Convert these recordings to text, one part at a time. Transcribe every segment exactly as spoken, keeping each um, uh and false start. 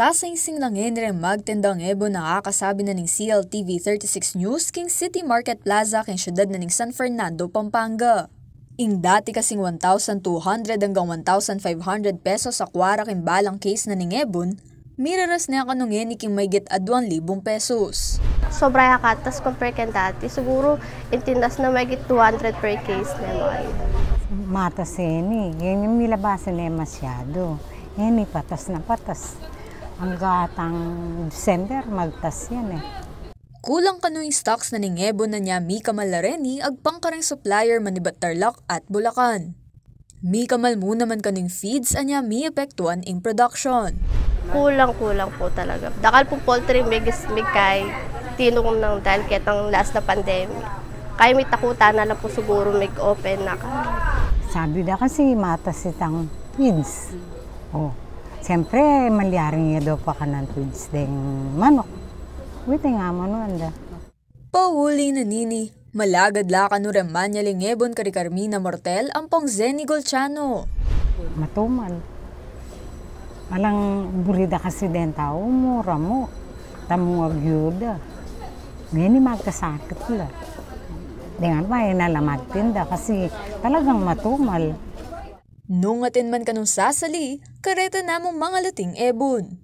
Sasaingsing na ngeni reng magtendang ebun a akasabi na ning C L T V thirty-six News king City Market Plaza king syudad na ning San Fernando, Pampanga. Ing dati kasing one thousand two hundred anggang one thousand five hundred pesos a kwara king balang case na ning ebun, miraras ne kanu ngeni king maygit aduang libung pesos. Sobra ya katas compare keng dati. Siguru, ing tindas na maygit two hundred per case ne, mga yun. Matas ini, yan yung milabasan ne masyado. Ini, patas na patas. Anggang December, magtas yan e. Kulang kanu ing stocks na ning ebun a nia mikamal la reni agpang kareng supplier manibat Tarlac at Bulacan. Mikamal mu naman kanu ing feeds a nia miepektuan ing production. Kulang-kulang pu talaga. Dakal pung poultry mig-, migkay tinung nang dahil ketang last na pandemic. Kaya mitakutan na la pu siguru mig-open na kami. Sabi da kasi matas itang feeds. O, siyempre, malyaring ya daw pakanan feeds deng manok. Wite nga manu anda. Pauli na nini, malagad la kanu reng manyaling ebun kari Carmina Mortel ampong Zenny Golciano. Matumal. Alang buri da kasi deng tau mu, ramu. Tamu agyuda. Ngeni magkasakit la. Dengan pa, e na la magtinda kasi talagang matumal. Nung atin man kanung sasali, kareta na mung mangaluting ebun.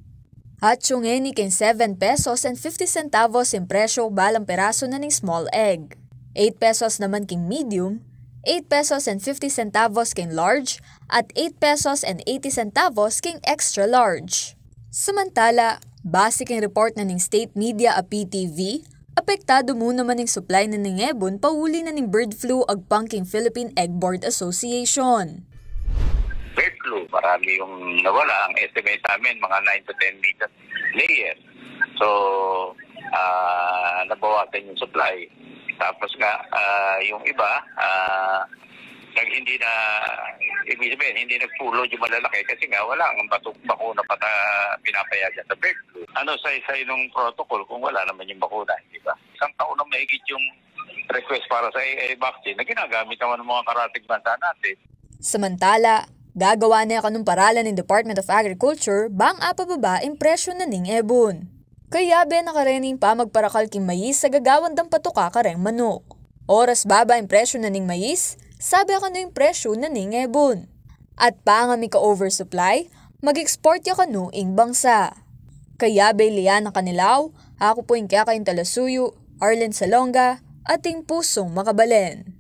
Atsu ngeni king seven pesos and fifty centavos ing presyu balang perasu na ning small egg. Eight pesos naman king medium, eight pesos and fifty centavos king large, at eight pesos and eighty centavos king extra large. Samantala, base king report na ning state media a P T V, apektadu mu naman ing supply na ning ebun pauli na ning bird flu agpang king Philippine Egg Board Association. Bird flu, marami yung nawala. Ang estimate namin, mga nine to ten million layer. So, ah, nabawasan yung supply. Tapos nga, ah, yung iba, ah, nag-, hindi na, ibig sabihin, hindi nag-full load yung malalaki kasi nga wala ang batu-, bakuna pa ta-, pinapayagan sa bird flu. Ano saysay nung protocol kung wala naman yung bakuna, di ba? Isang taon na mahigit yung request para sa A I vaccine na ginagamit naman ng mga karatig bansa natin. Samantala, gagawa ne kanung paralan ning Department of Agriculture bang apababa ing presyu na ning ebun. Kayabe na karening pamagparakal king mais a gagawan dang patuka kareng manuk. Oras baba ing presyu na ning mais, sabe kanu ing presyu na ning ebun. At panga mika-oversupply, mag-export ya kanu ing bangsa. Kayabe Liana Canilaw, aku pu ing kekayung talasuyu, Arlen Salonga, ating pusung makabalen.